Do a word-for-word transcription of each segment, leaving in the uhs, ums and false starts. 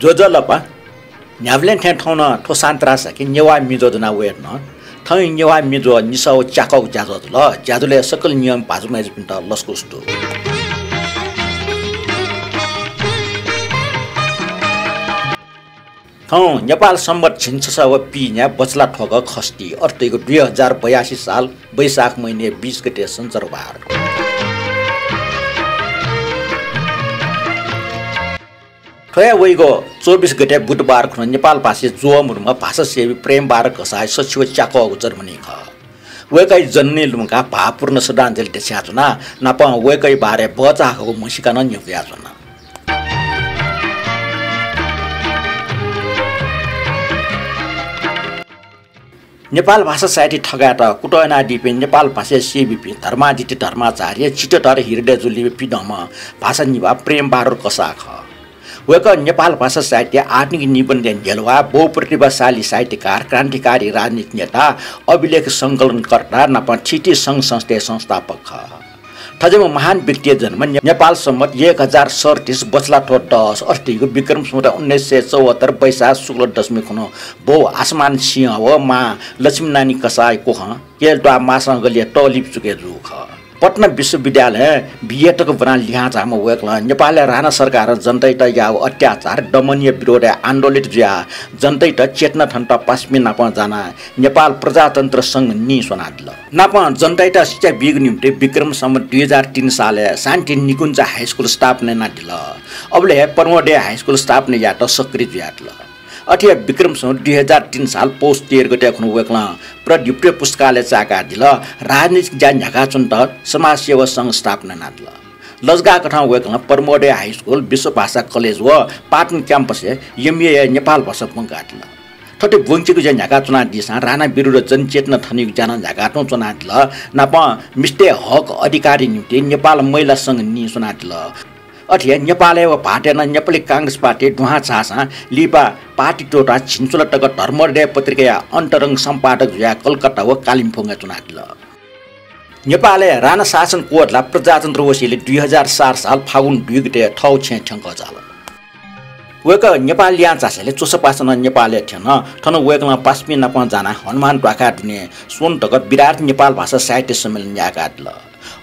ज्वजलपा, न्ह्याबलें थें थौं नं थ्व सान्तरासया कि नेवाः मिजो ज्वना वये धुन। थौं नेवाः मिजो निसः व च्याकःगु ज्याझ्वः जुल। ज्याझ्वलय् सकल नियम भाजु मय्जुपिन्त लसकुस दु। थौं नेपाल संवत् झिंछसः व पीन्या बचलाथ्वःगु खष्ठी, अर्थात् दुई हजार बयासी साल वैशाख महिना बीस गते सञ्चरबार। थ्व हे वइगु चौबिस गते बुधबार खुन्हु नेपाल भाषाय् ज्वःमदुम्ह भाषासेवी प्रेमबहादुर कसाःया सछि व च्याकःगु जन्मदिन खः। वय्कःया जन्मदिन लुमंकाः भावपूर्ण श्रद्धाञ्जलि देछानाच्वना। नापं वय्कःया बारे भचा हाकःगु म्हसीका नं न्ह्यब्वयाच्वना। नेपाल भाषा साहित्य थकायेत कुतः यानादीपिं नेपाल भाषाय् सेबीपिं धर्मादित्य धर्माचार्य, चित्तधर हृदयजु लिपा पिदंम्ह भाषा निभाः प्रेमबहादुर कसाः खः। वय्कः नेपाल भाषा साहित्यय् आधुनिक निबन्धया न्ह्यलुवा, बहुप्रतिभाशाली साहित्यकार, क्रान्तिकारी राजनीतिक नेता, अभिलेख संकलनकर्ता नापं थीथी संघ संस्थाया संस्थापक खः। थज्याःम्ह महान व्यक्तिया जन्म ने-, नेपाल संवत् एक हजार सैँतिस बचलाथ्व दस, अर्थात् विक्रम संवत् उन्नाइस सय चौहत्तर वैशाख शुक्ल दशमी खुन्हु बौ आसमान सिंह व मां लक्ष्मी नानी कसाःया कोखं केहेँ त्वाः मासं गलिया तःलिपा चुकय् जूगु खः। पटना विश्वविद्यालयं बीए तक ब्वनाः लिहां झाःम्ह वय्कलं नेपालय् राणा सरकारं जनतायात याःगु अत्याचार, दमनया विरोधय् आन्दोलित जुयाः जनतायात चेतना थनेत पासापिं नाप जानाः नेपाल प्रजातन्त्र संघ नीस्वनादिल। नापं जनतायात शिक्षा बीगु निंतिं विक्रम संवत् दुई हजार तीन सालय् शान्ति निकुञ्ज हाइस्कुल स्थापना यानादिल। अबलय् हे परमोदय हाइस्कुल स्थापना यायेत सक्रिय जुयादिल। अथे हे विक्रम संवत् दुई हजार तीन साल पौष तेह्र गते खुन्हु वय्कलं प्रदीप्ति पुस्तकालय चाय्कादिल। राजनीतिक ज्या न्ह्याकाच्वनेत समाजसेवा संघ स्थापना यानादिल। लजगाःकथं वय्कलं परमोदय हाइस्कुल, विश्वभाषा कलेज व पाटन क्याम्पसय् एमए नेपाल भाषा ब्वंकादिल। थथे ब्वंकेगु ज्या न्ह्याकाच्वनादीसां राणा विरुद्ध जनचेतना थनेगु ज्या नं न्ह्याकाच्वनादिल। नापं मिस्तय् हक अधिकारया निंतिं नेपाल महिला संघ नीस्वनादिल। अथे हे नेपालय् व भारतय् नं नेपाली कांग्रेस पार्टी दुहां झाःसां लिपा पार्टी त्वःताः झिंछुला तक धर्मोदय पत्रिकाया अन्तरंग सम्पादक जुयाः कलकत्ता व कालिम्पोङय् च्वनादिल। नेपालय् राणा शासन क्वःधलाः प्रजातन्त्र वसेंलि दुई हजार सात साल फागुन दुई गते थःगु छेँय् थ्यंकः झाल। वय्कः नेपाल लिहां झासेंलि च्वसापासा नं नेपालय् थ्यन। थन वय्कलं पासापिं नाप जानाः हनुमान ध्वाखाय् दुने स्वन्हु तक विराट नेपाल भाषा साहित्य सम्मेलन याय्कादिल।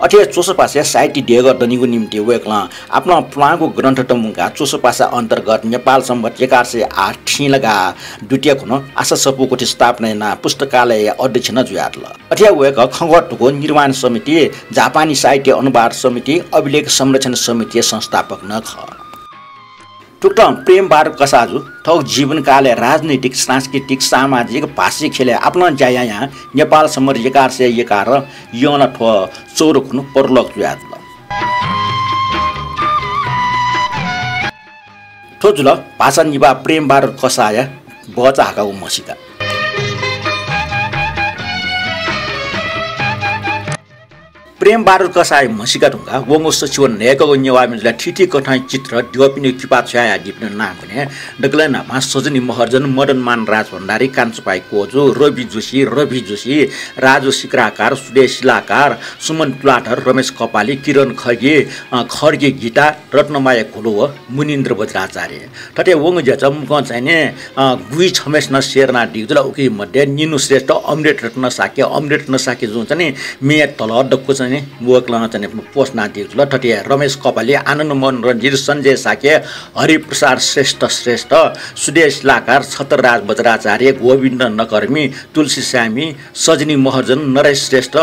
अथे हे च्वसापासाय् साहित्य देगः दनेगु निंतिं वय्कलं आपालं पुलांगु ग्रन्थत मुंकाः च्वसापासा अन्तर्गत नेपाल संवत् एघार सय आठ थिंलागा दुतिया खुन्हु आशा सफूकोठी स्थापना यानाः पुस्तकालयया अध्यक्ष नं जुयादिल। अथे हे वय्कः खँग्वः धुकू निर्माण समिति, जापानी साहित्य अनुवाद समिति, अभिलेख संरक्षण समितिया संस्थापक नं खः। थुकथं प्रेमबहादुर कसाःजु थःगु जीवनकालय् राजनैतिक, सांस्कृतिक, सामाजिक, भाषिक ख्यलय् आपालं ज्या यायां नेपाल संवत् एघार सय एघार यंलाथ्व चौध खुन्हु परलोक जुयादिल। थ्व जुल भाषा निभाः प्रेमबहादुर कसाःया भचा हाकःगु म्हसीका। प्रेमबहादुर कसाःया म्हसीका धुंकाः वंगु सछि व न्हय्कःगु नेवाः मिजलय् थीथी कथंया चित्र द्यःपिनिगु किपा छ्वयादीपिनि नां खने। दकलय् न्हापां सजनी महर्जन, मदनमान राजभण्डारी, कान्छोपाइ कोजु, रवि जोशी, रवि जोशी, राजु शिखराकार, सुदेश शिलाकार, सुमन तुलाधर, रमेश कपाली, किरण खड्गी, अ, खड्गी गीता, रत्नमाया घोलो व मुनिन्द्र बज्राचार्य। थथे वंगु ज्याझ्वः मुक्कं चाहिँ नि, अ, गुइछम्हय्सिनं share यानादीगु जुल। उकी मध्ये निनु श्रेष्ठ, अमृत रत्न शाक्य, अमृत रत्न शाक्यजुं चाहिँ नि म्ये तल दक्व चाहिँ नि वय्कलं चाहिँ नि post यानादीगु जुल। थथे रमेश कपाली, आनन्द मोहन रञ्जित, सञ्जय शाक्य, हरिप्रसाद श्रेष्ठ श्रेष्ठ, सुदेश शिलाकार, छत्रराज बज्राचार्य, गोविन्द नकर्मी, तुलसी स्यामी, सजनी महर्जन, नरेश श्रेष्ठ,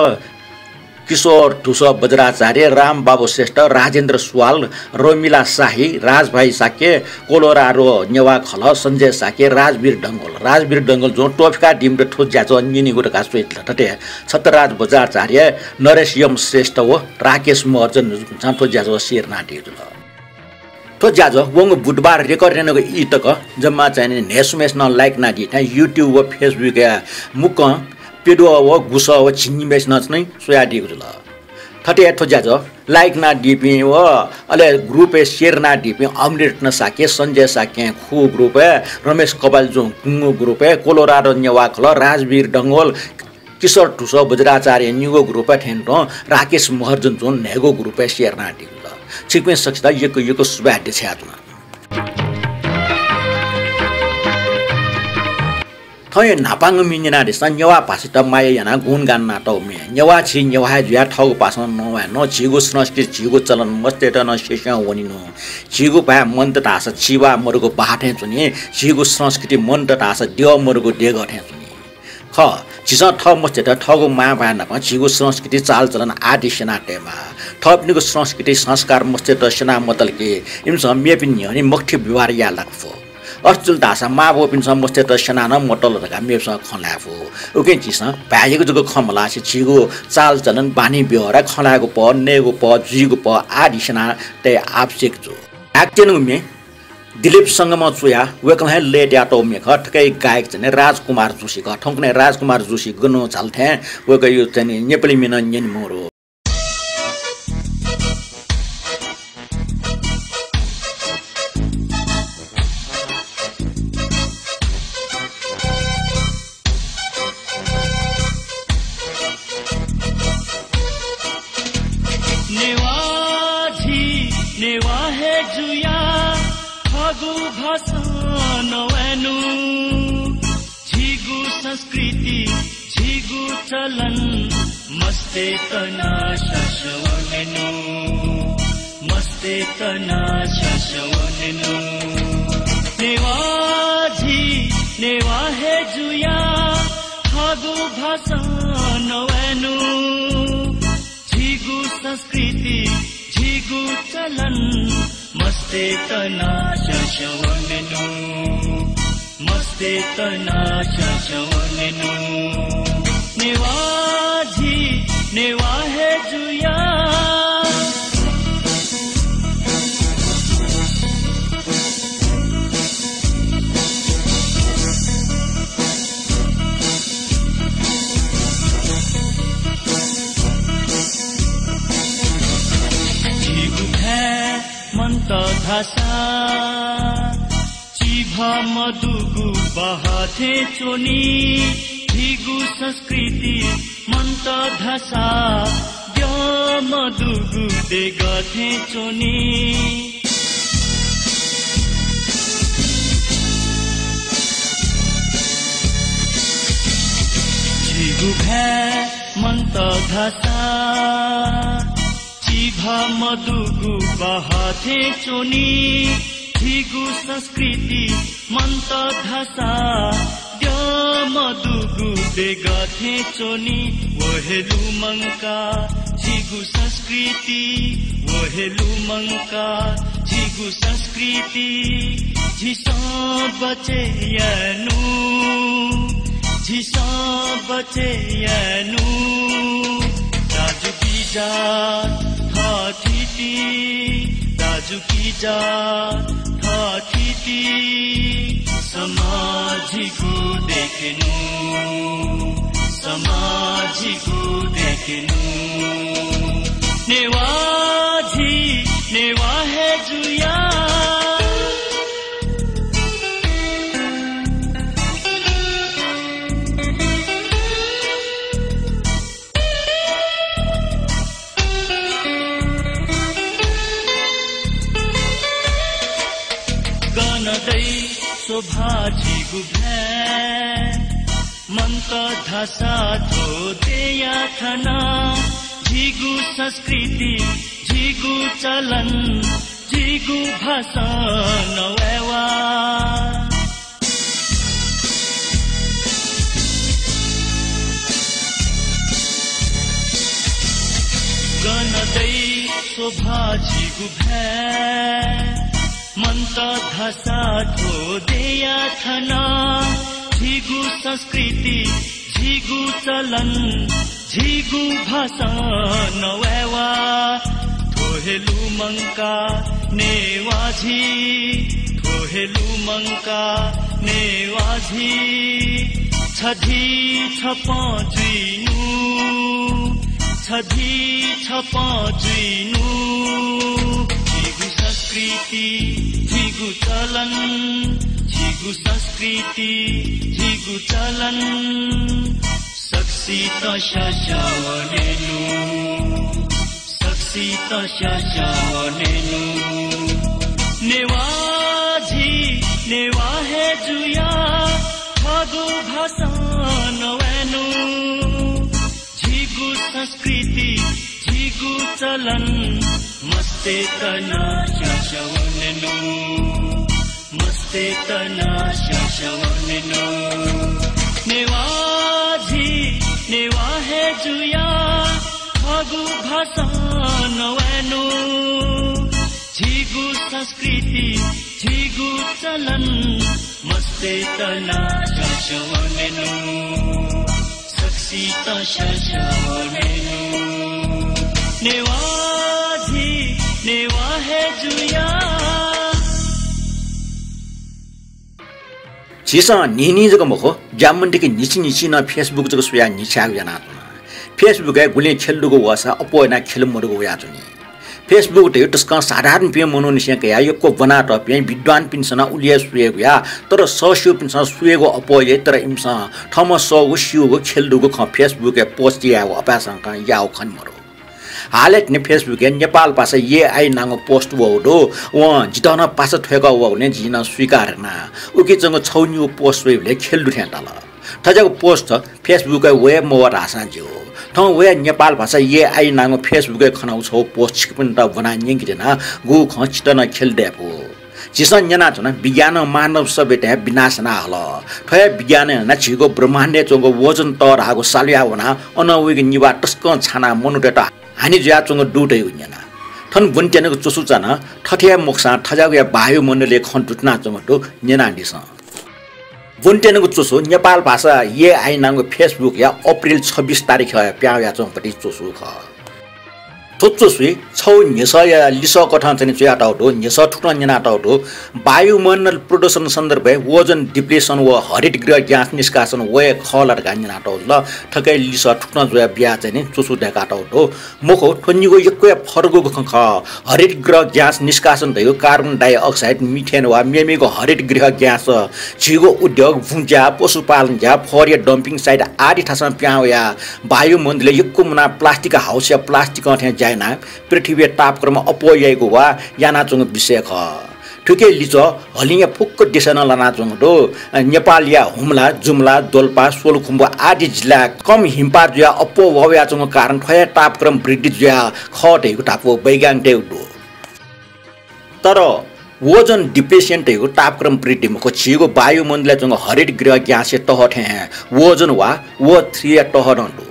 किशोर धुसः बज्राचार्य, रामबाबु श्रेष्ठ, राजेन्द्र सुवाल, रोमिला शाही, राजभाइ शाक्य, कोलोराडो नेवाः खलः, सञ्जय शाक्य, राजवीर डंगोल। राजवीर डंगोलजुं त्वःफिकादीम्ह थ्व ज्याझ्वः न्यनीगु धकाः स्वयादिल। थथे छत्रराज बज्राचार्य, नरेश यम श्रेष्ठ व राकेश महर्जनजुं थ्व ज्याझ्वः share यानादीगु जुल। थ्व ज्याझ्वः वंगु बुधबार रेकर्ड यानागु ई तक जम्मा चाहिँ नि न्हय्सम्हय्सिनं like यानादी थें YouTube व Facebook-या मुक्कं प्यद्वः व गुसः व झिंनिम्हय्सिनं चाहिँ नि स्वयादीगु जुल। थथे हे थ्व ज्याझ्वः like यानादीपिं व अले group-य् share यानादीपिं अमृत रत्न शाक्य, सञ्जय शाक्यं खुगू group-य्, रमेश कपालीजुं गुंगू group-य्, कोलोराडो नेवाः खलः, राजवीर डंगोल, किशोर धुसः बज्राचार्य निगू group-य् थें तुं राकेश महर्जनजुं न्हय्गू group-य् share यानादीगु जुल। छिकपिं सकसित यक्व यक्व सुभाय् देछानाच्वना। अय् न्हापांगु म्ये न्यनादिसँ, नेवाः भाषायात माया यानाः गुणगान यानातःगु म्ये। नेवाः झी नेवाः हे जुयाः थःगु भाषां नवाये नं, झीगु संस्कृति, झीगु चलन मस्तय्त नं सेसें वनेनु। झीगु भाय् मन्त धाःसा चिभाः मदुगु भाः थें च्वनी, झीगु संस्कृति मन्त धाःसा द्यः मदुगु देगः थें च्वनी। खः, झीसं थः मस्तय्त थःगु मांभाय् नाप झीगु संस्कृति चालचलन आदि स्यना तयेमाः। थःपिनिगु संस्कृति संस्कार मस्तय्त स्यना मतल कि इमिसं मेपिनि न्ह्यःने मखुथी व्यवहार याये लाक फु। अथे जुल धाःसा मांबौपिन्सं मस्तय्त स्यना नं मतल धकाः मेपिन्सं खँ ल्हाये फु। उकिं झीसं भाय्‌यागु जक खँ मल्हासे झीगु चालचलन, बानी व्यवहार, खँ ल्हायेगु पह, नयेगु पह, जुइगु पह आदि स्यना तये आवश्यक जू। आः थ्व न्हूगु म्ये दिलीप संगमं च्वयाः वय्‌कलं हे लय् तयातःगु म्ये खः। थुकिया गायक चाहिँ राजकुमार जोशी खः। थौंकन्हय् राजकुमार जोशी गनं झाल थें वय्‌कःया चाहिँ नेपाली म्ये नं न्यनेमाःगु दु। नेवाः झी नेवाः हे जुयाः थःगु भाषां नवायेनु। झीगु संस्कृति, झीगु चलन मस्तय्त नाशां स्यं वनेनु। मस्तय्त नाशां स्यं वनेनु। नेवाः झी नेवाः हे जुयाः थःगु भाषां नवायेनु। झीगु संस्कृति, झीगु चलन मस्तय्त नाशां स्यं वनेनु। मस्तय्त नाशां स्यं वनेनु। नेवाः झी नेवाः हे जुयाः। झीगु भाय् मन्त धाःसा चिभाः मदुगु भाः थें च्वनी। झीगु संस्कृति मन्त धाःसा द्यः मदुगु देगः थें च्वनी। झीगु भाय् मन्त धाःसा चिभाः मदुगु भाः थें च्वनी। झीगु संस्कृति मन्त धाःसा द्यः मदुगु देगः थें च्वनी। व हे लुमंकाः झीगु संस्कृति, व हे लुमंकाः झीगु संस्कृति झीसं बचय् यायेनु। झीसं बचय् यायेनु। दाजुकिजा थःथिति, दाजुकिजा थःथिति समाज झीगु दयेकेनु। समाज झीगु दयेकेनु। नेवाः झी नेवाः हे जुयाः। गन दइ शोभा झीगु भाय्। मन्त धाःसा थ्व देय्‌या थाना। झीगु संस्कृति, झीगु चलन, झीगु भाषां नवायेवा। गन दइ शोभा झीगु भाय्। मन्त धाःसा थ्व देय्‌या थाना। झीगु संस्कृति, झीगु चलन, झीगु भाषां नवायेवा। थ्व हे लुमंकाः नेवाः झी, थ्व हे लुमंकाः नेवाः झी छधी छपं जुइनु। छधी छपं जुइनु। झीगु संस्कृति, झीगु चलन, झीगु संस्कृति, झीगु चलन सकसितं स्यास्यां वनेनु। सकसितं स्यास्यां वनेनु। नेवाः झी नेवाः हे जुयाः झीगु भाषा नवायेनु, झीगु संस्कृति, झीगु चलन, मस्तेत नाशासवनेनु, मस्तेत नाशासवनेनु। नेवाः झी, नेवाः हे जुया, झीगु भाषा नवायेनु, झीगु संस्कृति, झीगु चलन, मस्तेत नाशासवनेनु, सकसित शासवनेनु। नेवाः झी, नेवाः हे जुया। झीसं न्हिं न्हिं जक मखु, ज्यामन्तिके न्हिच्छि न्हिच्छि नं Facebook जक स्वयाः न्हिछ्याःगु यानाच्वन। Facebook-य् गुलिं ख्यलदुगु वःसा अप्वः यानाः ख्यले मदुगु वयाच्वनी। Facebook धइगु तसकं साधारणपिं मनूनिसें कयाः यक्व ब्वनातःपिं विद्वानपिन्सं नं उलि हे स्वयेगु या, तर सःस्यूपिन्सं स्वयेगु अप्वः याइ, तर इमिसं थःम्हं सःगु, स्यूगु, ख्यलदुगु खँ Facebook-य् post यायेगु अभ्यासं याःगु खने मदु। हालय् तिनि Facebook-य् नेपाल भाषा AI नांगु post वःगु दु। वं जितः नं पासा थ्वय्कः वःगुलिं जिं नं स्वीकार याना। उकिं च्वंगु छगू निगू post वइबलय् ख्यलदु थें ताल। थज्याःगु post Facebook-य् वये मवः धाःसां ज्यू। थौं वया नेपाल भाषा AI नांगु Facebook-य् खनागु छगू post छिकपिन्त ब्वनाः न्यंके त्यना, गुगु खँ छितः नं ख्यले दयेफु। झीसं न्यनाच्वना, विज्ञानं मानव सभ्यताया विनाश याना हल। थ्व हे विज्ञानं यानाः झीगु ब्रह्माण्डय् च्वंगु ओजन तः धाःगु सालुया वनाः अनं वइगु निभाः तसकं छानाः मनूतय्त हानि जुयाच्वंगु दु धइगु न्यना। थन ब्वनेत्यनागु च्वसु चा नं थथे हे मखुसां थज्याःगु हे वायुमण्डलीय खँ दुथनाच्वंगु दु, न्यनादिसँ। ब्वनेत्यनागु च्वसु नेपाल भाषा AI नांगु Facebook-या अप्रिल छब्बिस तारिखय् पिहां वयाच्वंपति च्वसु खः। थ्व च्वसुइ छगू न्ह्यसःया लिसः कथं चाहिँ च्वयातःगु दु, न्ह्यसः थुकथं न्यनातःगु दु, वायुमण्डल प्रदूषण सन्दर्भय् ओजन depletion व हरित गृह ग्यास निष्कासन व हे खः ला धकाः न्यनातःगु जुल। थुकिया लिसः थुकथं च्वया बियाः चाहिँ च्वसु दय्कातःगु दु। मखु, थ्व निगू यक्व हे फरकगु खँ खः। हरित गृह ग्यास निष्कासन धइगु carbon dioxide, methane वा मेमेगु हरित गृह ग्यास झीगु उद्योग, बुँज्या, पशुपालन ज्या, फोहोरया dumping site आदि थासं पिहां वयाः वायुमण्डलय् यक्व मुनाः plastic house-या plastic-ं थें ज्या यानाः पृथ्वीया तापक्रम अप्वः याइगु वा यानाच्वंगु विषय खः। थुकिया लिच्वः हलिंया फुक्क देशय् नं लानाच्वंगु दु। नेपालया हुम्ला, जुम्ला, दोल्पा, सोलुखुम्बु आदि जिल्लाय् कम हिमपात जुयाः अप्वः वा वयाच्वंगु कारण थ्व हे तापक्रम वृद्धि जुयाः खः धइगु धापू वैज्ञानिकतय्गु दु। तर ओजन depletion धइगु तापक्रम वृद्धि मखु, झीगु वायुमण्डलय् च्वंगु हरित गृह ग्यासया तह थें हे ओजन वा O three-या तह नं दु।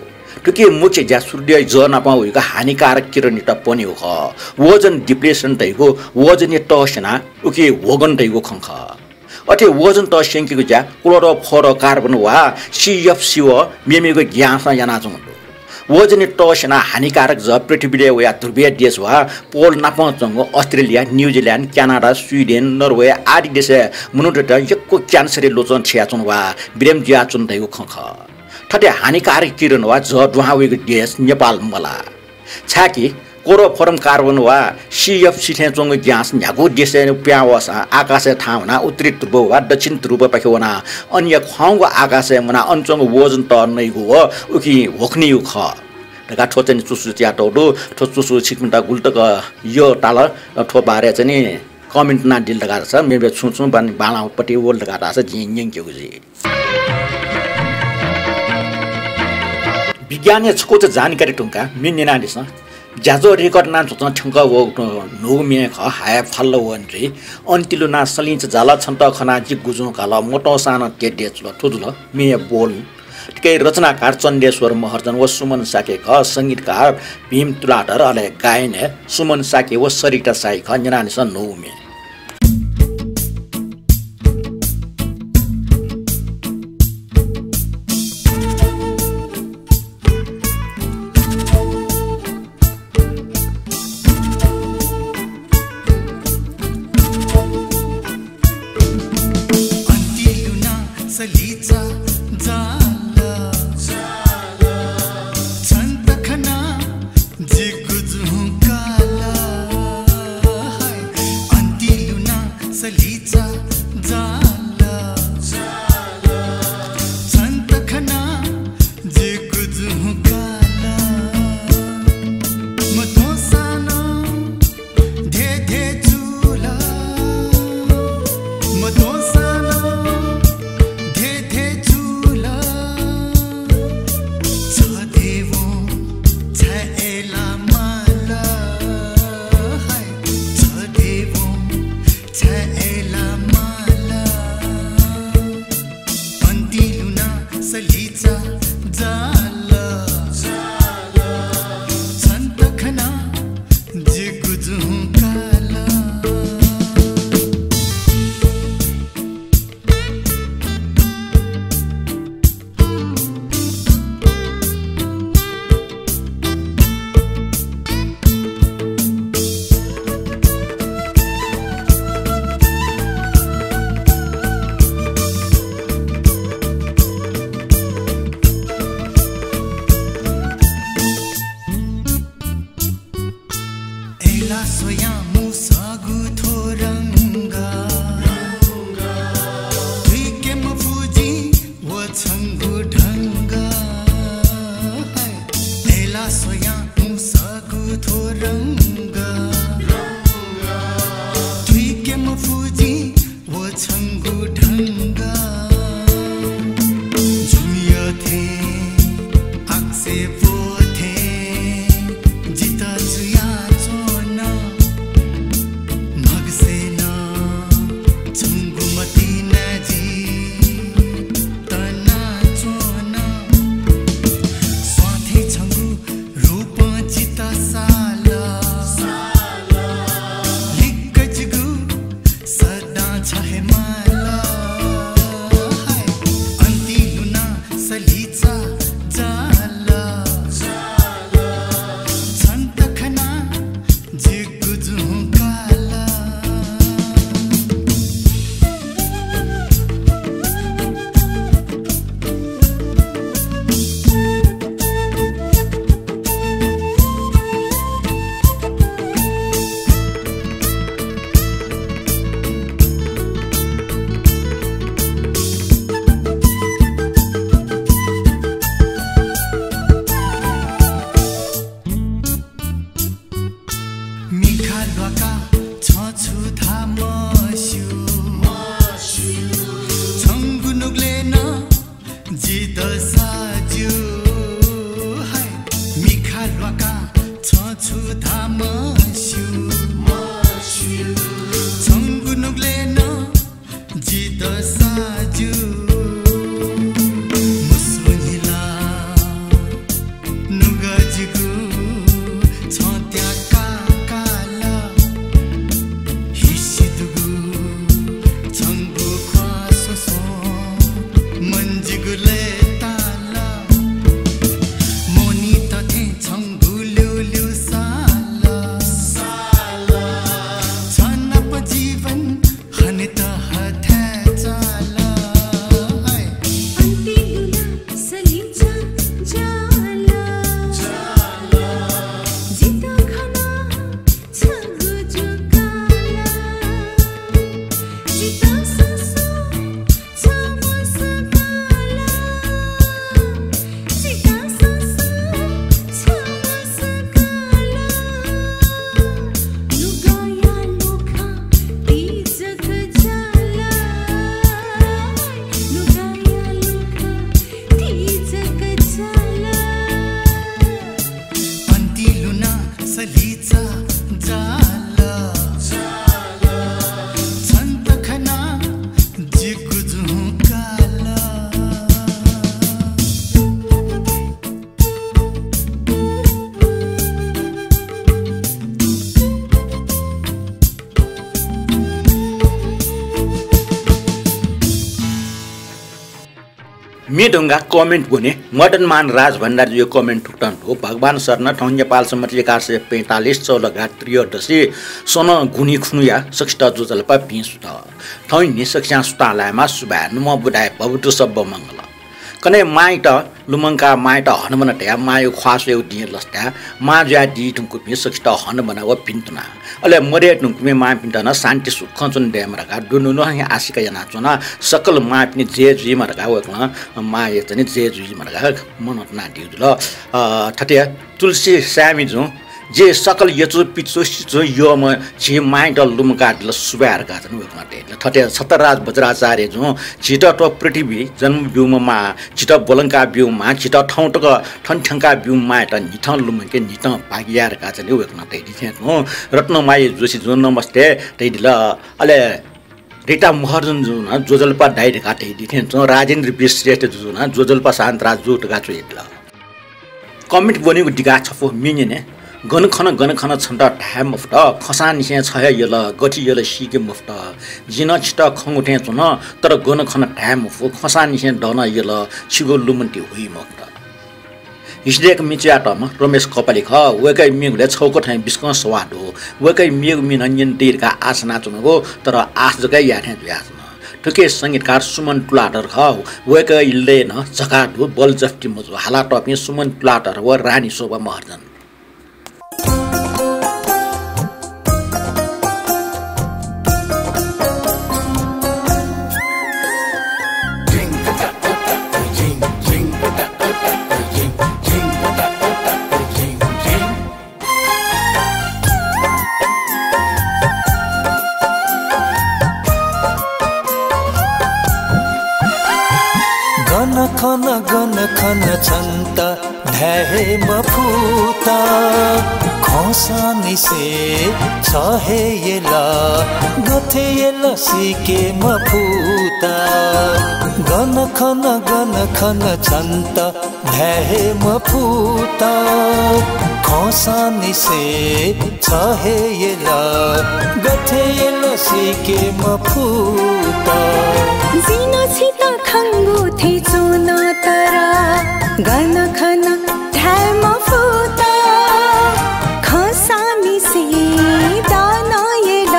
थुकिया मुख्य ज्या सूर्यया जः नाप वइगु हानिकारक किरणयात पनेगु खः। ओजन depletion धइगु ओजनया तह स्यनाः उकी ओगन धइगु खँ खः। अथे ओजन तह स्यंकेगु ज्या क्लोरो फ्लोरो कार्बन वा C F C व मेमेगु ग्यासं यानाच्वंगु दु। ओजनया तह स्यनाः हानिकारक जः पृथ्वीलय् वयाः ध्रुवीय देश वा पोल नापं च्वंगु अस्ट्रेलिया, न्यूजिल्याण्ड, क्यानाडा, स्वीडेन, नर्वे आदि देशय् मनूतय्त यक्व क्यान्सरया लोचं थियाच्वन वा बिरामी जुयाच्वन धइगु खँ खः। थथे हानिकारक किरण वा जः दुहां वइगु देश नेपाल मलाः। छाय्कि क्लोरोफ्लोरोकार्बन वा C F C थें च्वंगु ग्यास न्ह्यागु देशय् पिहां वःसां आकाशय् थाहां वनाः उत्तरी ध्रुव वा दक्षिण ध्रुवपाखे वनाः अनया ख्वाउँगु आकाशय् मुनाः अन च्वंगु ओजन तह नइगु व उकी ह्वखुनीगु खः धकाः थ्व चाहिँ च्वसु च्वयातःगु दु। थ्व च्वसु छिकपिन्त गुलि तक यः ताल, थ्व बारे चाहिँ comment यानादिल धकाः धाःसा मेमेगु छुं छुं बां-, बांलाःपट्टि वल धकाः धाःसा जिं न्यंकेगु जुइ। विज्ञानया छकूचा जानकारी धुंकाः म्ये न्यनादिसँ। ज्याझ्वः record यानाः झ्वझ्वं थ्यंकः वःगु न्हूगु म्ये खः, हाय् फाल्ल वने रे। अन्ति लुनाः सलिंचा जाल, छन्त खनाः जि गुजुं काल, मत्वंसां नं देदें चुल। थ्व जुल म्येया बोल। थुकिया रचनाकार चण्डेश्वर महर्जन व सुमन शाक्य खः, संगीतकार भीम तुलाधर, अले गायनय् सुमन शाक्य व सरिता शाही खः। न्यनादिसँ न्हूगु म्ये। अन्ति लुनाः सलिंचा जाल, छन्त खनाः जि गुजुं काल। हाय, अन्ति लुनाः सलिंचा जाल, छन्त खनाः जि गुजुं काल। मत्वंसां नं देदें चुल, मत्वंसां नं देदें छंगु ढंग झुम्य थें, आक्से प्वः थें जितः जुयाच्वन। म्हगसय् नं छंगु मतिना जि तनाच्वन। स्वां थें छंगु रूपं जितः साल। लिक्क जिगु सदां छ हे माल। हाय, अन्तिं लुनां सलिचा जाल। छन्त खनाः जिगु जुं काल। मिखा ल्वाकाः छं छु धाः मस्यू। छंगु नुगलय् नं जितः साजु। हाय, मिखा ल्वाकाः छं छु धाः मस्यू। छंगु नुगलय् नं जितः साजु। मुसु न्हिला नुगः जिगु छं त्याका काल। हिसि दुगु छंगु ख्वाः स्वस्वं मन जिगु लय्ताल। मोहनीत थें छंगु ल्यूल्यू साल। छ नाप जीवन हनेत हथाय् चाल। हाय। अन्तिम लुनां सलिचा जाल। जितः खनाः छंगु जुं काल। जितः ससू अन्तिं लुनां सलिचा जाल। छन्त खनाः जिगु जुं काल। म्ये धुंकाः comment ब्वने मदनमान राजभण्डारीजुया comment थुकथं दु। भगवान शरण, थौं नेपाल सम्बत एघार सय पैंतालिस चौलघा त्रयोदशी स्वन्हु गुंखुन्हुया सकसित ज्वजलपा भिं सुथ। थौंनि सकसियां सुथां लायेमाः, सुभाय्, नुम्ह बुधाय् भवतु सब्ब मंगलं। कन्हय् मांयात लुमंकाः मांयात हनाबना तयाः मांया ख्वाः स्वयेगु दिं लसताय् मां जुयादी धुंकूपिं सकसित हनाबना व भिन्तुना। अले मदये धुंकूपिं मांपिन्त नं शान्ति सुखं च्वने दयेमा धकाः दुनुगलंनिसें हानं आशिका यानाच्वना। सकल मांपिनि जय जुइमा धकाः वय्कलं मांया चाहिँ जय जुइमा धकाः मनंतुनादीगु जुल। अ, थथे तुलसी साय्मिजुं, जि सकल यचु पिचु सिचु यःम्ह झी मांयात लुमंकादिल, सुभाय् धकाः चाहिँ वय्कलं धयादिल। थथे छत्रराज वज्राचार्यजुं, झीत थ्व पृथ्वीइ जन्म ब्यूम्ह मां, झीत ब्वलंका ब्यूम्ह मां, झीत थौं तक थन थ्यंका ब्यूम्ह मांयात न्हिथं लुमंके, न्हिथं भाग्य याये धकाः चाहिँ वय्कलं धयादी थें तुं रत्नमाया जोशीजुं नमस्ते धयादिल। अले रीता महर्जनजुं नं ज्वजलपा दाइ धकाः धयादी थें तुं राजेन्द्र वि श्रेष्ठजुं नं ज्वजलपा शान्तराजजु धकाः च्वयादिल। Comment ब्वनीगु दिकाः छपु म्ये न्यने। गन खन गन खन छन्त धाये मफुत, खंसांनिसें छ हे यल, गथे यल सीके मफुत। जिं नं छित खंगु थें च्वन, तर गन खन धाये मफु, खंसांनिसें दँ नं यल, छिगु लुमन्ति हुइ मखुत। हिसिदेक मि च्वयातःम्ह रमेश कपाली खः। वय्कःया म्येगुलय् छगू थें बिस्कं सवाः दु। वय्कःया मेगु म्ये नं न्यने दइ धकाः आशा यानाच्वनागु, तर आशा जक याये थें जुयाच्वन। थुकी संगीतकार सुमन तुलाधर खः। वय्कःया लय् नं झकाः दु, बलजफ्ती मजू। हालातःपिं सुमन तुलाधर व रानी शोभा महर्जन। खन गन खन छन्त धाये हे मफुत। खंसांनिसें छ हे यल, गथे यल सीके मफुत। गन खन गन खन छन्त धाये हे मफुत। खंसांनिसें छ हे यल, गथे यल सीके मफुत। जिं नं छितः खंगु थें च्वन, तर गन खन धाये मफुत। खंसांनिसें दन यल,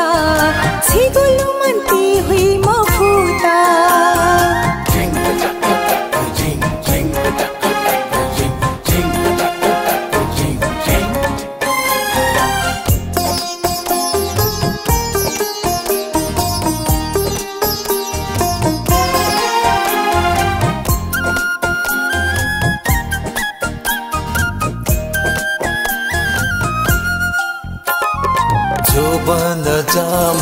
छिगु लुमन्ति हुइ मफुत। जोबन जाम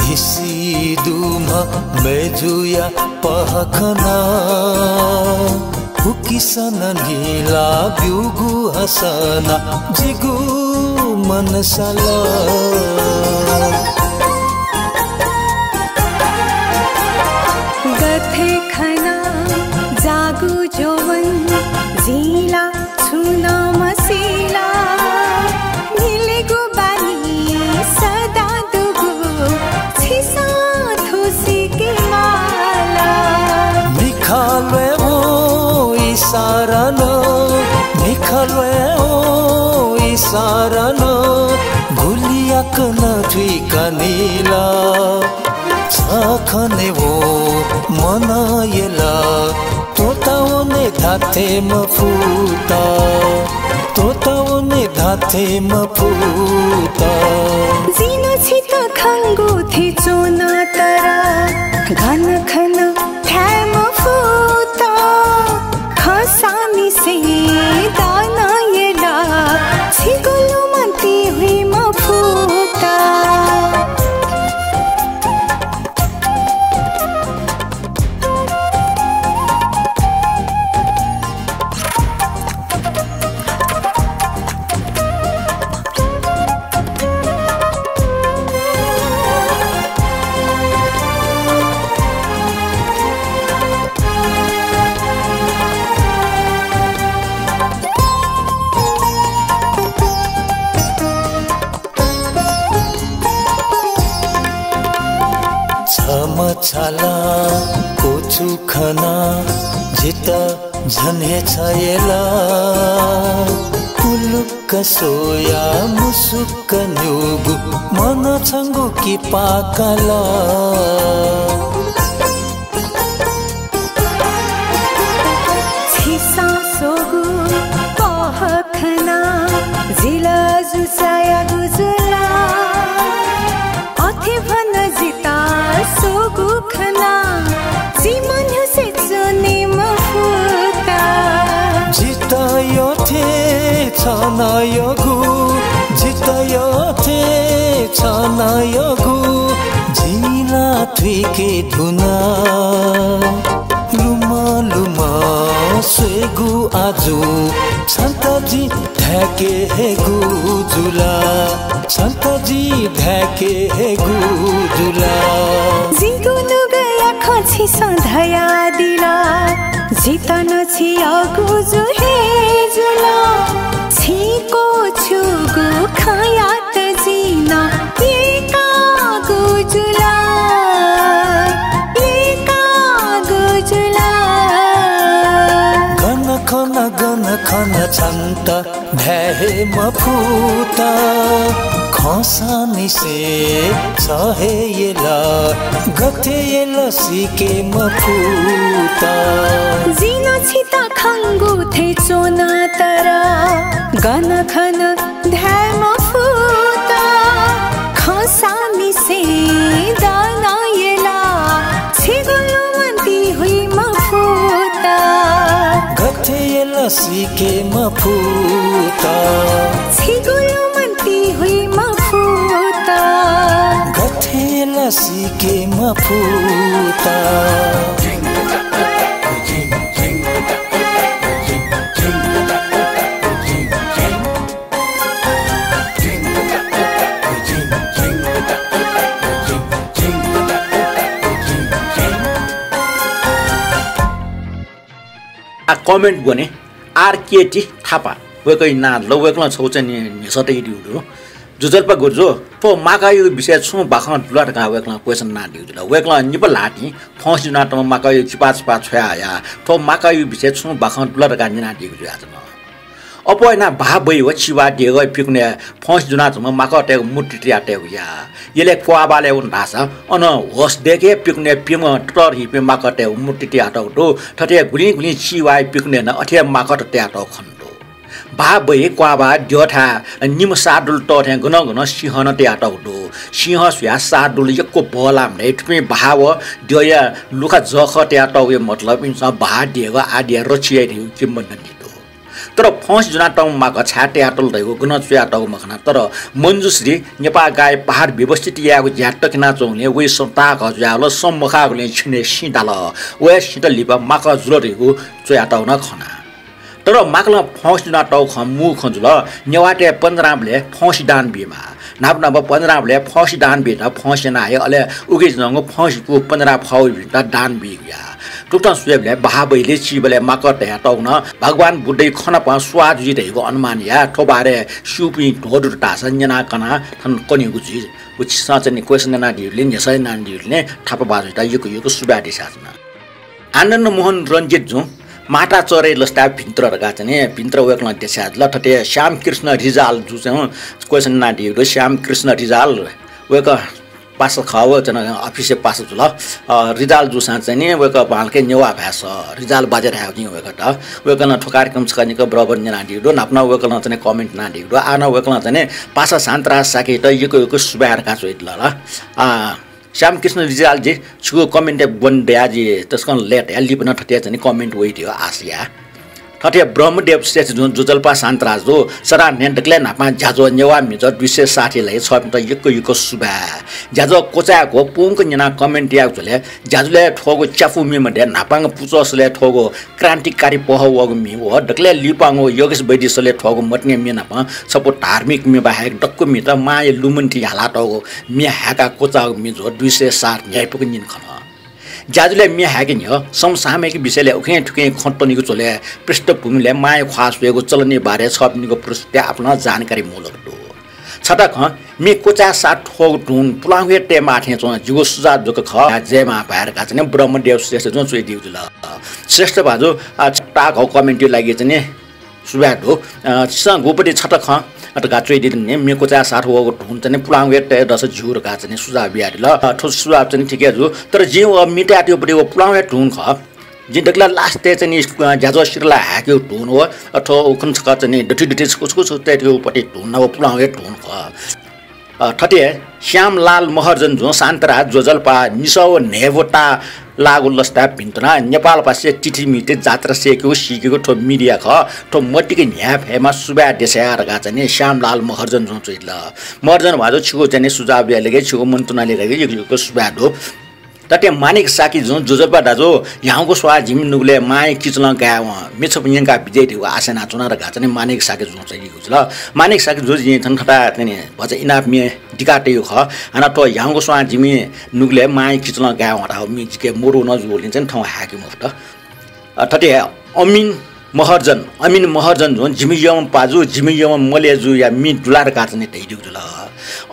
हिसि दुम्ह मय्जुया पहखना। उकिसन न्हिला ब्यूगु हसना जिगु मनसाला। गथे खना जागु जोवन जिं ला छुं नं मसिला। मिलेगु बानी सदां दुगु छिसं थुसिके माला। मिखा ल्वय् वं इसारां, मिखा ल्वय् वं इसारां, गुलि याकनं थुइका निला। छ खने वं मन यल, त्वःता वने धात्थें मफुत, त्वःता वने धात्थें मफुत। जिं नं छितः खंगु थें च्वन, तर गन खन धाये मफुत। खंसांनिसें दन यल, छिगु लुमन्ति हुइ मफुत। छम्ह छलां क्वछु खना जितः झन हे छायेला। पुलुक्क स्वया मुसुक्क न्यूगु मन छंगु किपा काला। छिसं स्वगु पहखना जिलाजु चायागु जुला। अथे भन जितः स्वगु खना जि मन्हुसे च्वने मफुत। जितः यथे छनयगु, जितः यथे छनयगु जिं ला थुइके धुन। लुमं लुमं स्वयेगु आजु छन्त जिं धायेके हयेगु जुला, छन्त जिं धायेके हयेगु जुला। जिगु नुगःया खँ छिसं धयादिल, जितः नं छियागु जु हे जुल। छिं क्वछुगु खँयात जिं नं येकागु जुला, येकागु जुला। गन खन गन खन छन्त धाये हे मफुत। खंसांनिसें छ हे यल, गथे यल सीके मफुत। जिं नं छितः खंगु थें च्वन, तर गन खन धाये मफुत। खंसांनिसें दन यल, छिगु लुमन्ति हुइ मफुत। गथे यल सीके मफुत। छिगु लुमन्ति हुइ मफुत। गथे यल सीके मफुत। आ comment ब्वने आरकेटी थापा, वय्कःया नां जुल, वय्कलं छगू चाहिँ नि न्ह्यसः तयादीगु दु। ज्वजलपा गुरुजु, थ्व माकाया विषयय् छुं बाखं दु ला धकाः वय्कलं question यानादीगु जुल। वय्कलं निपा ल्हातिं फंसि जुनातःम्ह माकाया चिपाः चिपाः छ्वया हयाः थ्व माकाया विषयय् छुं बाखं दु ला धकाः न्यनादीगु जुयाच्वन। अप्वः यानाः बाहाः बहि व चिबाः देगः पिकुनय् फंसि जुनाच्वंम्ह माकःतय्गु मूर्ति तयातःगु याः। यलय् क्वाःबालय् वन धाःसा अन होश दय्के पिकुनय् प्यम्ह ततःधंपिं माकःतय्गु मूर्ति तयातःगु दु। थथे गुलिं गुलिं चिबाःया पिकुनय् नं अथे हे माकःत तयातःगु खनेदु। बाहाः बहि, क्वाःबाः, द्यःथाय् निम्ह शार्दूल तः थें गनं गनं सिंह नं तयातःगु दु। सिंह स्वयाः शार्दूल यक्व बहलाः म्हने। थुपिं बाहाः व द्यःया लुखा जःखः तयातःगुया मतलब इमिसं बाहाः, देगः आदिया रक्षा याइ धइगु किंवदन्ती दु। तर फंसि जुनातःम्ह माकः छाय् तयातल धइगु गनं च्वयातःगु मखना, तर मञ्जुश्री नेपाः गाई पहाड व्यवस्थित यायेगु ज्या तक्यनाच्वंगुलिं वइ सं ताःकः जुयावल, सं मखाःगुलिं छेनय् सिँ दाल। वया सिँत लिपा माकः जुल धइगु च्वयातःगु नं खना। तर माकलं फंसि जुनातःगु खँ मू खँ जुल। नेवाःतय् पञ्जरांबलय् फंसि दान बीमाः। न्हापा न्हापा पञ्जरांबलय् फंसि दान बीत फंसि याना हया, अले उकियाच्वंगु फंसिकूगु पञ्जरा फःपिन्त दान बीगु याः। थुकथं स्वयेबलय् बाहाः बहिलय् चिबलय् माकः तयातःगु नं भगवान बुद्धया खँ नाप स्वाः जुइ धइगु अनुमान याः। थ्व बारे स्यूपिं ध्वदुत धाःसा न्यना कना थन कनेगु जुइ। व छिसं चाहिँ नि question यानादीगुलिं, न्ह्यसः यानादीगुलिं थापा भाजुयात यक्व यक्व सुभाय् देछानाच्वना। आनन्द मोहन रञ्जित जुं माताचःह्रे लसताय् भिंतुर धकाः चाहिँ नि भिंतुर वय्कलं देछानादिल। थथे श्यामकृष्ण रिजाल जु चाहिँ question यानादीगु दु। श्यामकृष्ण रिजाल वय्कः पासा खः, व चाहिँ अफिसय् पासा जुल। अ, रिजाल जुसां चाहिँ नि वय्कः बांलाक नेवाः भाय् सः, रिजाल बाज्या धायेगु जिं वय्कःयात। वय्कलं थ्व कार्यक्रम छकः निकः बराबर न्यनादीगु दु। न्हापा नं वय्कलं चाहिँ नि comment यानादीगु दु। आः नं वय्कलं चाहिँ नि पासा शान्तराज शाक्ययात यक्व यक्व सुभाय् धकाः च्वयादिल ला। आ, श्यामकृष्ण रिजालजी, छिगु comment ब्वने दयाः जि तसकं late याये, लिपा नं थथे चाहिँ नि comment वइ धइगु आशा याये। थथे ब्रह्मदेव श्रेष्ठ जुं ज्वजलपा शान्तराज जु, सदां न्ह्यः दकलय् न्हापां ज्याझ्वः नेवाः म्हिगः दुई सय साठीया लागि छःपिन्त यक्व यक्व सुभाय्। ज्याझ्वः क्वचायेगु पूवंक न्यनाः comment यायेगु झ्वलय् ज्याझ्वलय् थ्वःगु च्यापू म्हि मध्ये न्हापांगु पुचःसलय् थ्वःगु क्रान्तिकारी पहः वःगु म्हि व दकलय् लिपांगु योगेश वैद्यसलय् थ्वःगु मतिना म्हि नाप छपु धार्मिक म्हि बाहेक दक्व म्हित मांया लुमन्ति हालातःगु म्ये हाय्काः क्वचाःगु म्हि जु दुई सय साठ न्ह्याइपुक निने खन। ज्याझ्वलय् म्ये हाय्के न्ह्यः समसामयिक विषयलय् उखें थुखें खँ त्वनीगु झ्वलय् पृष्ठभूमिलय् मांया ख्वाः स्वयेगु चलनया बारे छःपिनिगु प्रस्तुतिइ आपालं जानकारी मुलक दु। छता खँ, म्ये क्वचाय् साथ थ्वःगु धुन पुलांगु हे तयेमाः थें च्वं, जिगु सुझाव जक खः, जय मांभाय् धकाः चाहिँ नि ब्रह्मदेव श्रेष्ठ जुं च्वयादीगु जुल। श्रेष्ठ भाजु, आ, ताःहाकःगु comment-या लागि चाहिँ नि सुभाय् दु। अ, छिसं गुपति छता खँ धकाः च्वयादीत नि, म्ये क्वचाय् साथ वःगु धुन चाहिँ नि पुलांगु हे तये दस ज्यू धकाः चाहिँ नि सुझाव बियादिल। अ, थ्व सुझाव चाहिँ नि ठीक हे जू, तर जिं व म्ये तयातःगु पति व पुलांगु हे धुन खः। जिं दकलय् last-य् चाहिँ नि, अ, ज्याझ्वः सिधलाः हाय्केगु धुन व अथवा उखुन्हु छकः चाहिँ नि दथुइ दथुइ छकू छकू छकू तयातःगु पति धुन व पुलांगु हे धुन खः। अ, थथे श्यामलाल महर्जन जुं शान्तराज ज्वजलपा निसः व न्हय्बु ताःलाःगु लसताय् भिन्तुना नेपालपासे तिथिमिति जात्रा सय्केगु सीकेगु थ्व media खः। थ्व मतिक न्ह्याये फयेमा सुभाय् देछाया धकाः चाहिँ नि श्यामलाल महर्जन जुं च्वयादिल। महर्जन भाजु, छिगु चाहिँ नि सुझावया लागि, छिगु मन्तुनाया लागि यक्व यक्व सुभाय् दु। थथे माणिक शाक्य जुं ज्वजलपा दाजु, ह्याउँगु स्वां जिमि नुगलय् मांया किचलं गाय् वं, म्ये छपु न्यंका बिज्याइ धइगु आशा यानाच्वना धकाः चाहिँ नि माणिक शाक्य जुं च्वयादीगु जुल। माणिक शाक्य जु, जिं थन थथे चाहिँ नि भचा इनाप म्ये दिका तयागु खः। हानं थ्व ह्याउँगु स्वां जिमि नुगलय् मांया किचलं गाय् वं धाःगु म्ये जिके मदु नं जूगुलिं चाहिँ नि थौं हाय्के मफुत। अ, थथे हे अमिन महर्जन, अमिन महर्जन जुं जिमि यःम्ह पाजु, जिमि यःम्ह मले जुया म्ये दु ला धकाः चाहिँ नि धयादीगु जुल।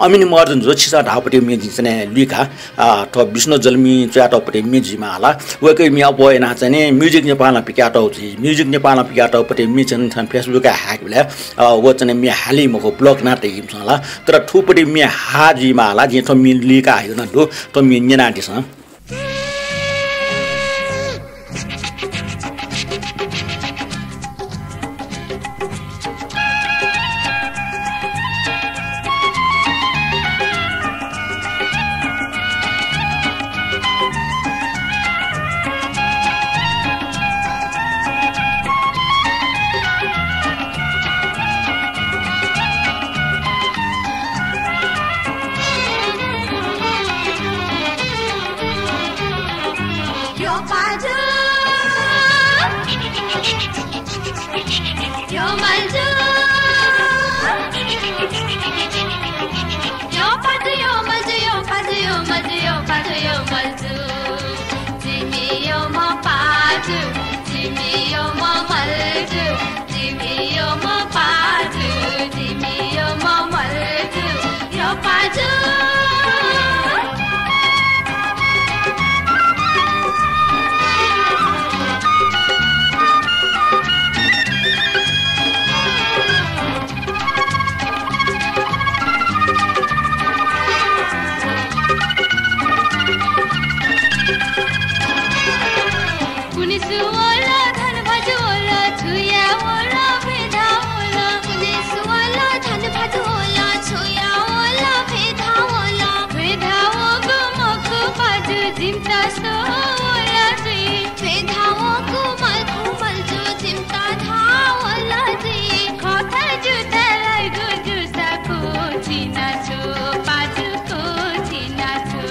अमिन महर्जन जु, छिसं धाःगु पति म्ये जिं चाहिँ नि लुइका, अ, थ्व विष्णु जलमिं च्वयातःगु पति म्ये जुइमाः ला। वय्कःया म्ये अप्वः यानाः चाहिँ नि Music नेपालं पिकातःगु जुइ। Music नेपालं पिकातःगु पति म्ये चाहिँ नि थन Facebook-य् हाय्केबलय्, अ, व चाहिँ नि म्ये हाली मखु, block याना तइ इमिसं ला। तर थुगु पति म्ये हाः जुइमाः ला, जिं थ्व म्ये लुइका हयागु नं दु, थ्व म्ये न्यनादिसँ। वल, धनभाजु वल, छुया वल, भेधा वल। पुलिस वल, धनभाजु वल, छुया वल, भेधा वल। भेधा वःगु मखु पाजु जिमित स्वः वल जुइ। भेधा वःगु मखु पाजु जिमित धाः वल जुइ। खःथाय् जुथाय् लाइगु जूसा कोछि ना छु, पाजु कोछि ना छु।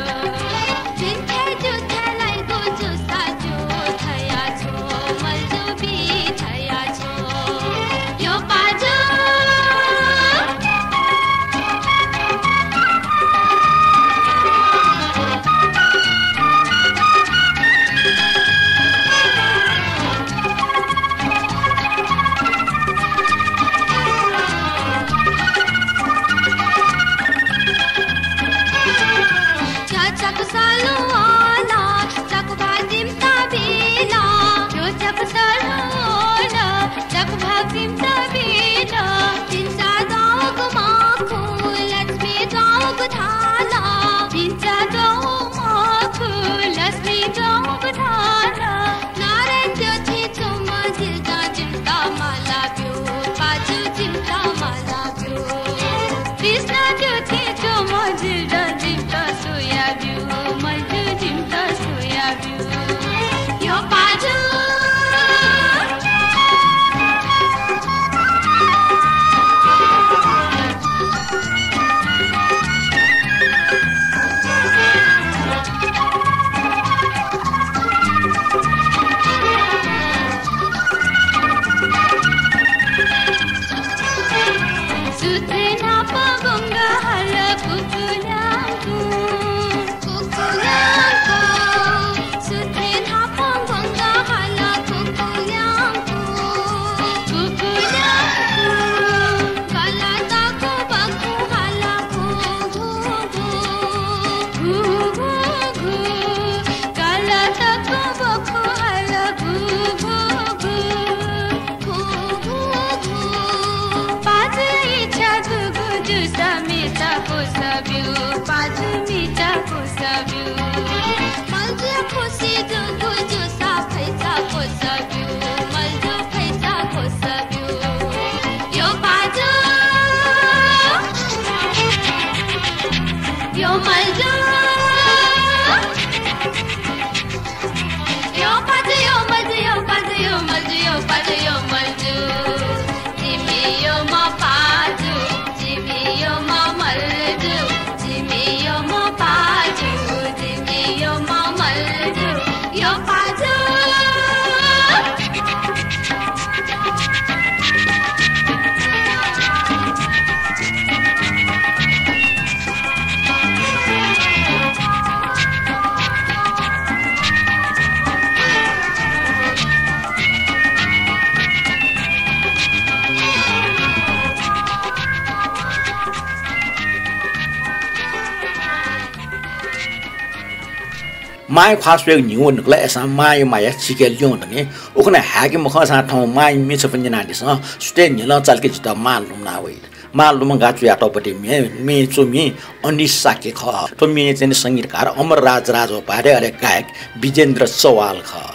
मांया ख्वाः स्वयेगु न्ह्यः व नुगलय् अय्‌सां मांया माया चिके ल्यं दनि। उखुन्हु हाय्‌के मखंसां थौं मांया म्ये छपु न्यनादिसँ। सुथय् न्ह्यलं चालकि जितः मां लुमना वइ। मां लुमंकाः च्वयातःगु पति म्ये, म्ये च्वमि अनिश शाक्य खः। थ्व म्ये चाहिँ संगीतकार अमरराज राजोपाध्याय, अले गायक विजेन्द्र चौहान खः।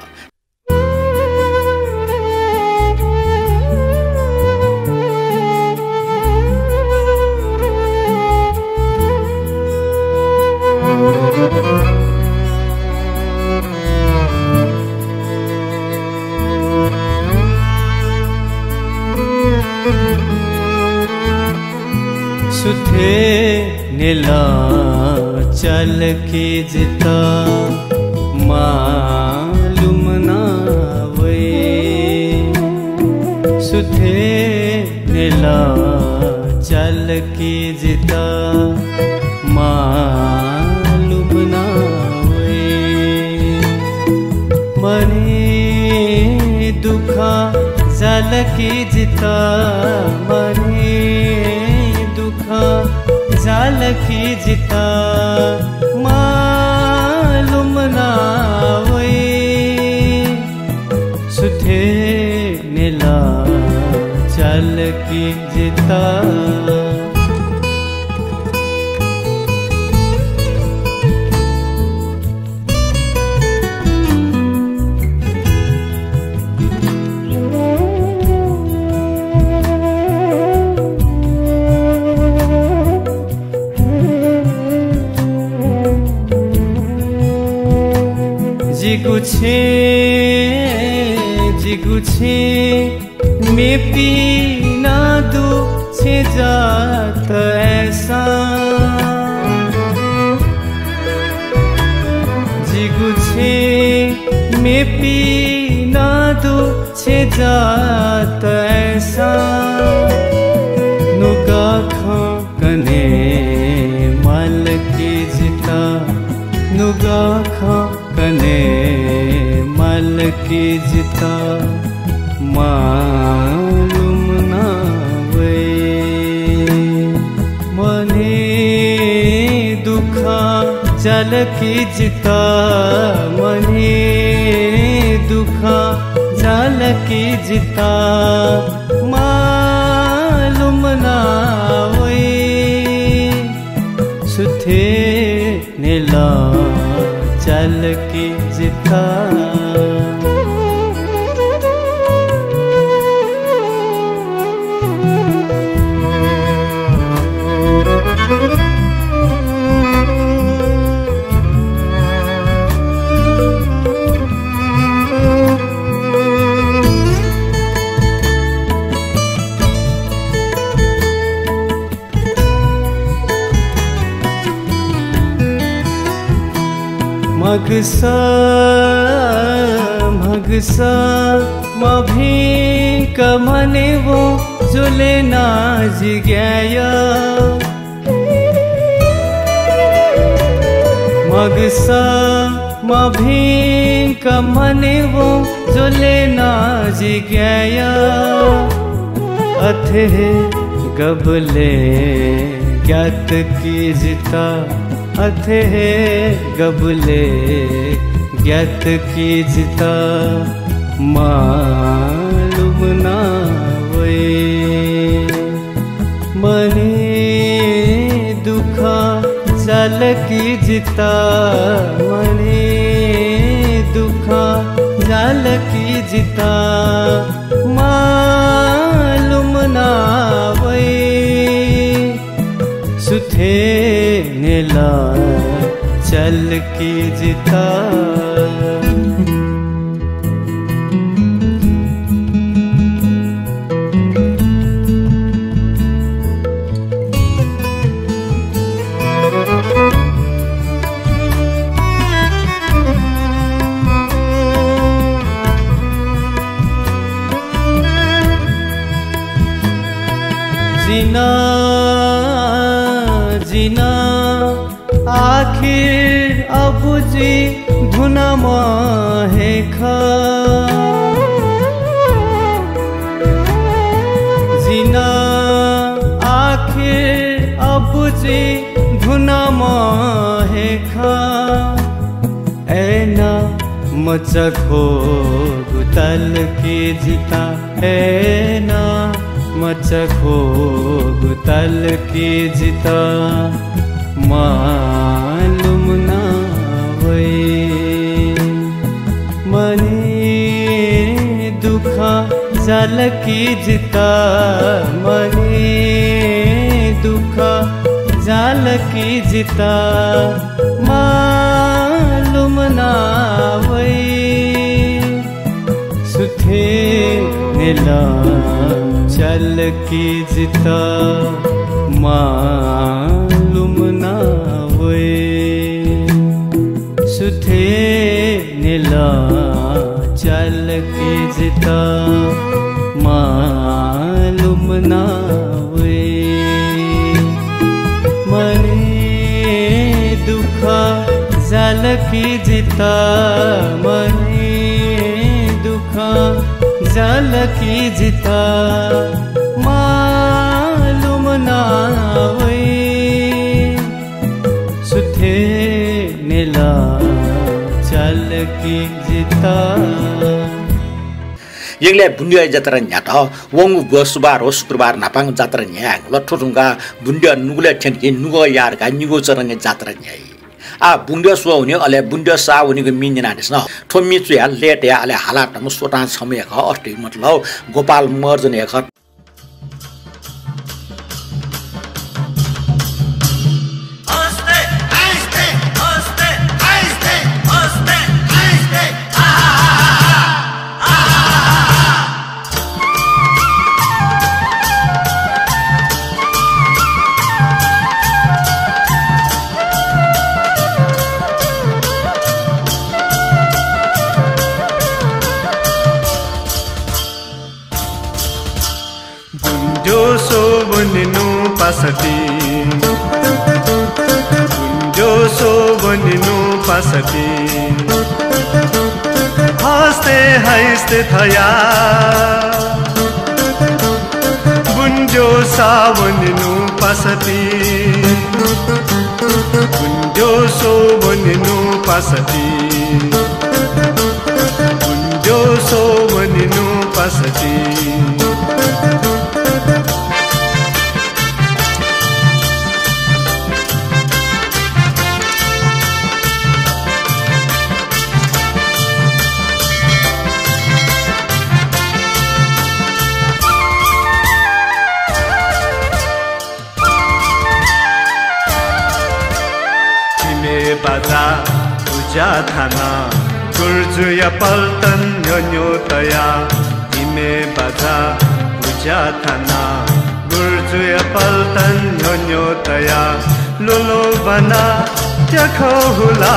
सुथय् न्ह्यलं चालकि जितः मां लुमना वइ। सुथय् न्ह्यलं चालकि जितः मां लुमना वइ। मरि दुःख जालकि जितः, मरि दुःख जालकि जितः मां लुमना वइ। सुथय् न्ह्यलं चालकि जितः। जिगु छेँ, जिगु छेँ, मेपिं नं दु छेँ जात अय्‌सां। जिगु छेँ, मेपिं नं दु छेँ जात अय्‌सां। नुगः खँ कने माल कि जितः, नुगः खँ कने माल कि जितः मालुम ना वइ। मने दुःख जाल कि जितः, मने दुःख जाल कि जितः मालुम ना वइ। सुथय् न्यल चाल कि जितः। म्हगस, म्हगस, मभिंक म्हने वं ज्वले नाजिगाय्। म्हगस, मभिंक म्हने वं ज्वले नाजिगाय्। अथे हे गबलें ग्यात कि जितः, अथे हे गबलें ग्यात कि जितः मालुम ना वइ। मने दुःख जाल कि जितः, मने दुःख जाल कि जितः मालुम ना वइ। सुथय् न्यल चाल कि जितः। जिं नं, जिं नं आखिर अबु जुइ धुनाम्ह हे खः। जिं नं आखिर अबु जुइ धुनाम्ह हे खः। अय्‌नं मचाख्वःगु ताल कि जितः, अय्‌नं मचाख्वःगु ताल कि जितः मालुम ना वइ। मने दुःख जाल कि जितः, मने दुःख जाल कि जितः मालुम ना वइ। सुथय् न्यल चाल कि जितः मालुम ना वइ। सुथय् न्यल चाल कि जितः मालुम ना वइ। मने दुःख जाल कि जितः, मने दुःख जाल कि जितः मालुम ना वइ। सुथय् न्यल चाल कि जितः। यंगलय् बुन्दिया जात्रा न्ह्यात। वंगु ग्वसुबार व शुक्रबार न्हापांगु जात्रा न्ह्याये धुंकल। थ्व धुंकाः बुन्दिया नुगलय् थ्यंक नुगः याः धकाः निगू चरणय् जात्रा न्ह्याइ। आः बुन्दिया स्वः वनी, अले बुन्दिया साः वनीगु म्ये न्यनादिसँ। थ्व म्ये च्वयाः लय् तयाः अले हालातःम्ह स्वतां छम्ह हे खः, अथे मतलब गोपाल महर्जन हे खः। वनेनु पासापिं, गुन्ज्यो सो वनेनु पासापिं, हस्ते हाइस्ते थया। गुन्ज्यो सा वनेनु पासापिं, गुन्ज्यो सो वनेनु पासापिं, गुन्ज्यो सो वनेनु पासापिं। तिमे बाजा पुजा थाना, गुर्जुया पल्टन न्ह्यन्ह्यो तया। तिमे बाजा पुजा थाना, गुर्जुया पल्टन न्ह्यन्ह्यो तया। लुलु बना त्यखौ हुला,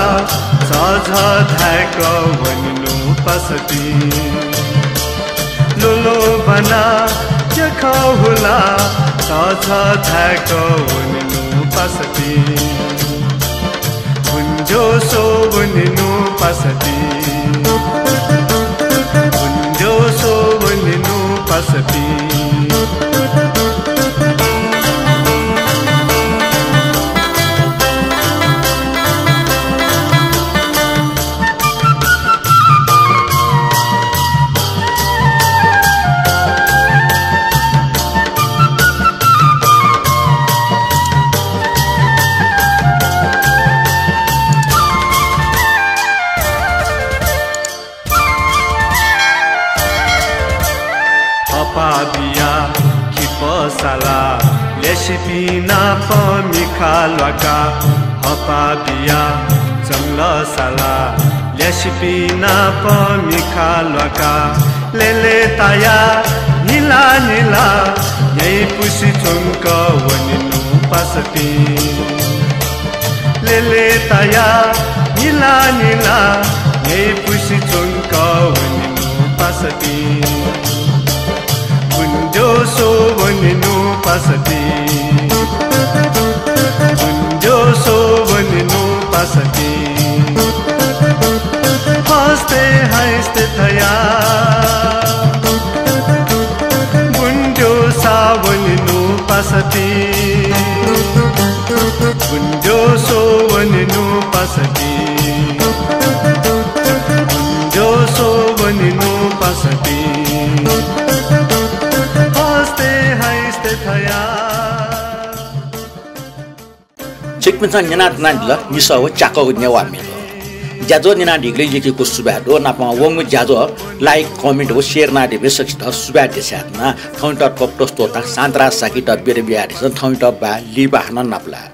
झझ धाय्क वनेनु पासापिं। लुलु बना त्यखौ हुला, झझ धाय्क वनेनु पासापिं। गुन्ज्यो सो वनेनु पासापिं, गुन्ज्यो सो वनेनु पासापिं। हपा बिया खिपः साला, ल्यासेपिं नाप मिखा ल्वाका। हपा बिया जंगल साला, ल्यासेपिं नाप मिखा ल्वाका। लेले ताया निला निला, न्ह्यइपुसे च्वंक वनेनु पासापिं। लेले ताया निला निला, न्ह्यइपुसे च्वंक वनेनु पासापिं। गुन्ज्यो सो वनेनु पासापिं, गुन्ज्यो सो वनेनु पासापिं। हस्ते हाइस्ते थया। गुन्ज्यो सा वनेनु पासापिं, गुन्ज्यो सो वनेनु पासापिं, गुन्ज्यो सो वनेनु पासापिं। हस्ते हाइस्ते थया। छिकपिन्सं न्यनाच्वनादिल निसः व च्याकःगु नेवाः म्ये। ज्याझ्वः न्यनादीगुलिं यक्व यक्व सुभाय् दु। नापं वंगु ज्याझ्वः like, comment व share यानादीपिं सकसित सुभाय् देछानाच्वना। थौंयात थ्व post त्वःताः शान्तराज शाक्ययात बिदा बियादिसँ। थौंयात बाय्, लिपा हानं नापलाये।